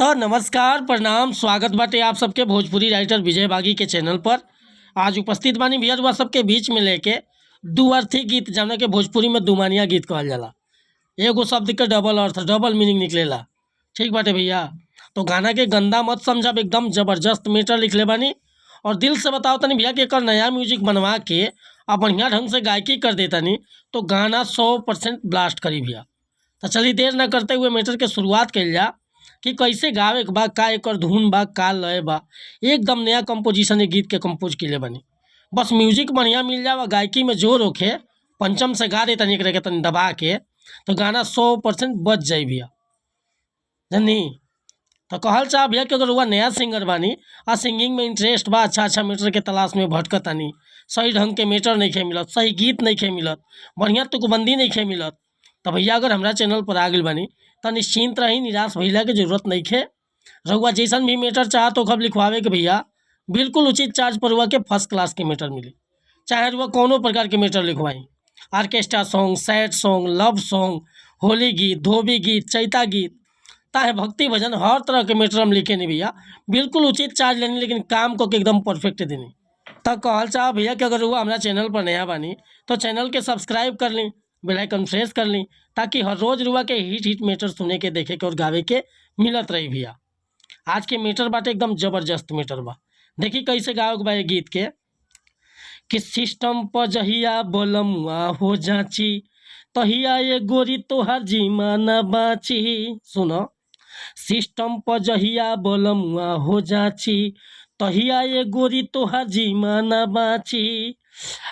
तो नमस्कार, प्रणाम, स्वागत बाटे आप सबके भोजपुरी राइटर विजय बागी के चैनल पर। आज उपस्थित बानी भैया रुआ सबके बीच में लेके दू अर्थी गीत, जौना के भोजपुरी में दुमानिया गीत कहल जाला। एगो शब्द के डबल अर्थ, डबल मीनिंग निकलेला। ठीक बाटे भैया? तो गाना के गंदा मत समझब, एकदम जबरदस्त मैटर लिखले बानी। और दिल से बताओ तनी भैया कि एकर नया म्यूजिक बनवा के आ बढ़िया ढंग से गायकी कर देतानी तो गाना 100% ब्लास्ट करी भैया। तो चलिए देर न करते हुए मैटर के शुरुआत कइल जा कि कैसे गावे के बा, का एकर धुन बा, का लय बा। एकदम नया कंपोजिशन ए गीत के कंपोज कइले बानी। बस म्यूजिक बढ़िया मिल जाए, गायकी में जोर होखे, पंचम से गा देतानी एकरा के तनी दबा के, तो गाना 100% बच जाई भैया। जाननी? तो कहल चाह भैया कि अगर रुआ नया सिंगर बानी आ सिंगिंग में इंटरेस्ट बा, अच्छा अच्छा मैटर के तलाश में भटकतानी, सही ढंग के मैटर नइखे मिलत, सही गीत नइखे मिलत, बढ़िया तुकबंदी नइखे मिलत, तो भैया अगर हमरा चैनल पर आ गइल बानी त निश्चिंत रही, निराश भइला के जरूरत नइखे। रउआ जैसन भी मैटर चाहत होखब लिखवावे के भैया, बिल्कुल उचित चार्ज पर रुआ के फर्स्ट क्लास के मैटर मिली। चाहे रुआ कौनो प्रकार के मैटर लिखवाई, orchestra song, sad song, love song, Holi गीत, धोबी गीत, चैता गीत, ताहे भक्ति भजन, हर तरह के मैटर हम लिखे नहीं भैया। बिल्कुल उचित चार्ज लेनी, लेकिन काम को के एकदम परफेक्ट देनी। तब कहल चाह भैया कि अगर रुआ हमरा चैनल पर नया बानी तो चैनल के सब्सक्राइब कर ली, बेल आइकन प्रेस कर ली, ताकि हर रोज रुआ के हिट हिट मैटर सुने के, देखे के और गावे के मिलत रही भैया। आज के मैटर बाटे एकदम जबरदस्त मैटर बा। देखी कैसे गावे के बा ये गीत के कि सिस्टम पर जहिया बोलमुआ हो जाची, तहिया ये गोरी तोहार जीमा न बाची। सुनो, सिस्टम पर जहिया बोलमुआ हो जाची, तहिया ये गोरी तोहार जीमा न बाची।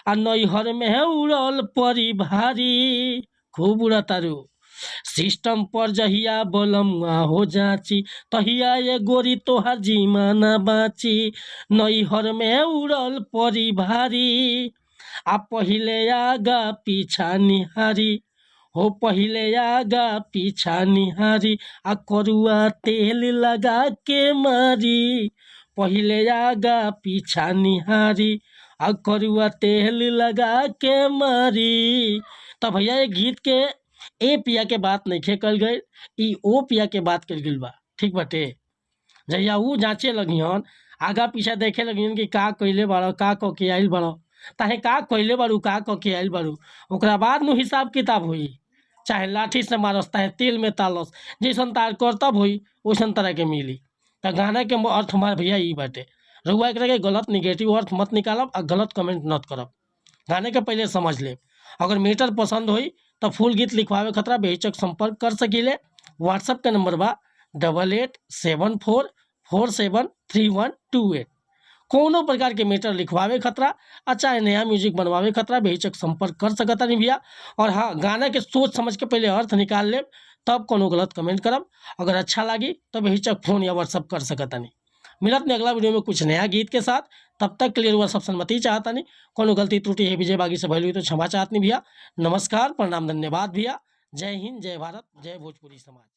आ नैहर में उड़ल परी भारी, खूब उड़तारू। सिस्टम पर जहिया बोलमुआ हो जाची, तहिया ये गोरी तोहार जीमा न बाची। नैहर में उड़ल परी भारी, आ पहिले आगा पीछा निहारी, हो पहिले आगा पीछा निहारी, आ करुआ तेल लगा के मारी। पहिले आगा पीछा निहारी, आ करुआ तेल लगा के मारी। तो भैया ये गीत के ए पिया के बात नइखे कल गइल, ई ओ पिया के बात कल गइल बा। ठीक बाटे? जहिया ऊ जांचे लगिहन, आगा पीछा देखे लगिहन कि का कइले बाड़ो, का क के आइल बाड़ो, ताहे का कइले बाड़ू, का क के आइल बाड़ू, ओकरा बाद नु हिसाब किताब होई। चाहे लाठी से मारस, चाहे तेल में तालस, जैसन तार करतब होई वैसन तरह के मिली। त गाना के अर्थ हमार भैया ई बाटे। रउआ एकरा के गलत निगेटिव अर्थ मत निकालब आ गलत कमेंट मत करब। गाने के पहले समझ लेब। अगर मैटर पसंद होई तो फुल गीत लिखवावे खतरा बेहिचक संपर्क कर सकीले। व्हाट्सएप के नंबर बा 8874473128। कोनो प्रकार के मैटर लिखवावे खतरा आ चाहे नया म्यूजिक बनवावे खतरा बेहिचक संपर्क कर सकतानी भैया। और हाँ, गाना के सोच समझ के पहले अर्थ निकाल लेब, तब कोनो गलत कमेंट करब। अगर अच्छा लागी तो बेहिचक फोन या व्हाट्सअप कर सकतानी। मिलत नहीं अगला वीडियो में कुछ नया गीत के साथ। तब तक के लिए रुआ सब सन्मति चाहतानी। कोनो गलती त्रुटि है विजय बागी से भइल हुई तो क्षमा चाहतनी भैया। नमस्कार, प्रणाम, धन्यवाद भैया। जय हिंद, जय भारत, जय भोजपुरी समाज।